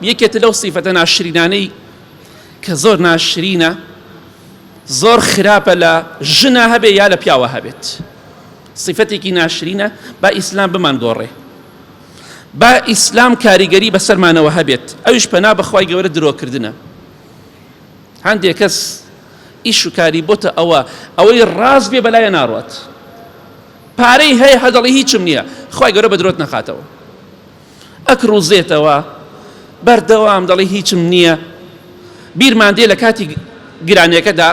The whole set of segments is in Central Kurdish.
یەکێتە لەو سیفەتە ناشرینانەی کە زۆر ناشرینە زۆر خراپە لە ژنا هەبێ یا لە پیاوە هەبێت سیفەتێکی ناشرینە با ئیسلام بمان گۆڕێ با ئیسلام کاریگەری بەسەرمانەوە هەبێت ئەویش پەنا بەخوای گەورە درۆکردنە هەندێک کەس ئیش و کاری بۆتە ئەوە ئەوەی ڕاست بێ بەلایە ناڕوات پارەی هەیە هەدەڵی هیچم نییە خوای گەورە بە درۆت نەخاتەوە ئەکڕوزێتەوە بەردەوام دەڵێ هیچم نییە بیرمان دێ لە کاتی گرانیەکەدا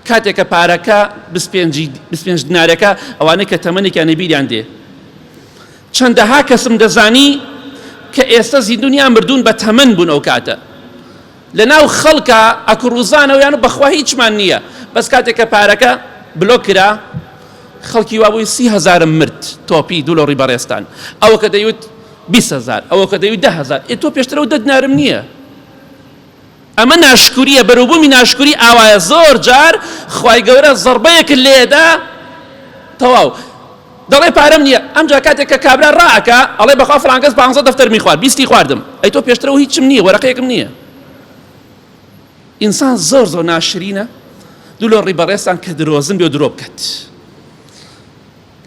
کاتێک کە پارەکە 25 دینارەکە ئەوانەی کە تەمەنێکیان بیریان دێ چەندەها کەسم دەزانی کە ئێستا زیندونیان مردوون بە تەمەن بوون ئەو کاتە لە ناو خەڵکا ئەکڕوزانەوە یان بەخوا هیچمان نییە بەس کاتێک کە پارەکە بلۆک کرا خەڵکی وابووی 30 هەزارم مرد تۆپی دوو لۆڕی بەڕێزتان ئەوە کە دەیوت 20 هەزار ئەوە کە دەیوت 10 هەزار ئێ تۆ پێشترەوە 10 دینارم نییە. ئەمە ناشکوریە بەروبوومی ناشکوری ئاوایە زۆر جار خوای گەورە زەڕبەیەکت لێدا تەواو دەڵێ پارەم نییە ئەمجا کاتێک کە کابرا ڕائەکا ئەڵێ بەخوا فڵانکەس پانزە دەفتەرمی خوارد بیستی خواردم ئەی تۆ پێشترەوە هیچم نییە وەرەقەیەکم نییە ئینسان زۆر زۆر ناشرینە دوو لۆ ڕی بەڕێزتان کە درۆزن بێ درۆ بکات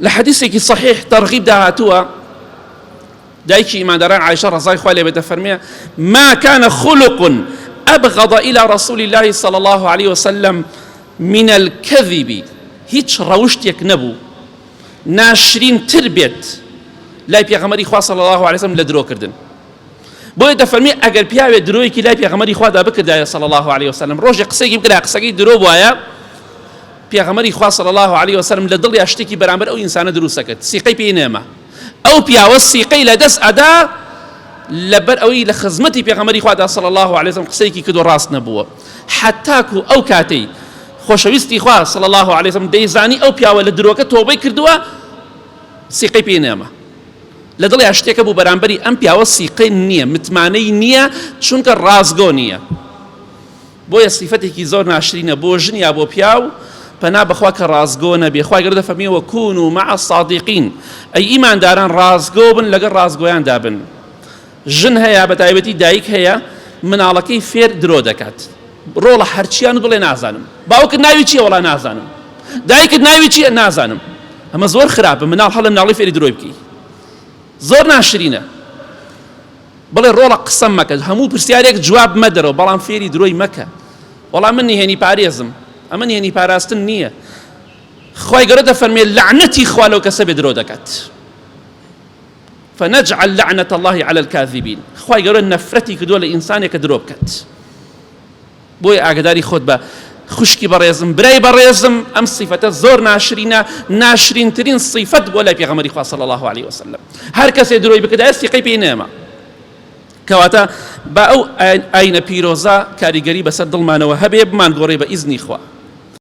لە حەدیسێکی صحیح تەرغیبدا هاتووە دایکی ئیمانداران عائشە ڕەزای خوای لێ بێت دەفەرمێ ما كان خلق أبغض إلى رسول الله صلى الله عليه وسلم من الكذب هیچ ڕەوشتێک نەبوو ناشرین تر بێت لای پێغەمبەری خوا صلی الله علیه وسلم لە درۆکردن بۆیە دەفەرمی ئەگەر پیاوێ درۆیەکی لای پێغەمبەری خوادا بکردایە صلی الله علیه وسلم ڕۆژێ قسەیەکی بکرا قسەکەی درۆ بوایە پێغەمبەری خوا صلی الله علیه وسلم لە دڵیا شتێکی بەرامبەر ئەو ئینسانە دروست کرد سیقەی پێی نێما ئەو پیاوە سیقەی لە دەست ئەدا لەبەر ئەوەی لە خزمەتی پێغەمبەری خوادا صلی الله علیه وسلم قسەیەکی کرد و ڕاست نەبووە حتاکو ئەو کاتەی خۆشەویستی خوا صلی الله علیه وسلم دەیزانی ئەو پیاوە لە درۆکە تۆبەی کردووە سیقەی پێی نێما لە دڵیا شتێکە بوو بەرامبەری ئەم پیاوە سیقەی نییە متمانەی نییە چونکە ڕاستگۆ نییە بۆیە سیفەتێکی زۆر ناشرینە بۆ ژن یا بۆ پیاو پەنا بەخوا کە ڕاستگۆ نەبێ خوای گەورە دەفەرمێ وکونوا مع الصادقین ئەی ئیمانداران ڕاستگۆ بن لەگەڵ ڕاستگۆیاندا بن ژن هەیە بە تایبەتی دایک هەیە مناڵەکەی فێر درۆ دەکات ڕۆڵە هەرچیان بڵێ نازانم باوکت ناوی چییە وەڵا نازانم دایکت ناوی چییە نازانم ئەمە زۆر خراپە مناڵ هەڵە مناڵی فێری درۆی بکەی زۆر ناشرینە بڵێ ڕۆڵە قسەم مەکە هەموو پرسیارێک جواب مەدەرەوە بەڵام فێری درۆی مەکە وەڵا من نهێنی پارێزم ئەمە نهێنی پاراستن نییە خوای گەورە دەفەرمێ لەعنەتی خوا لەو کەسە بێ درۆ دەکات فنجعل لعنة الله على الكاذبين خوای گەورە نەفرەتی کردووە لە ئینسانێک کە درۆ بکات بۆیە ئاگداری خۆت بە خوشکی بەڕێزم برای بەڕێزم ئەم سیفەتە زۆر ناشرینە ناشرینترین سیفەت بۆ لای پێغەمبەری خوا صلی الله علیه وسلم هەر کەسێ درۆی بکردایە سیقەی پێی نێما کەواتە با ئەو ئاینە پیرۆزە کاریگەری بەسەر دڵمانەوە هەبێ بمان گۆڕێ بە ئیزنی خوا.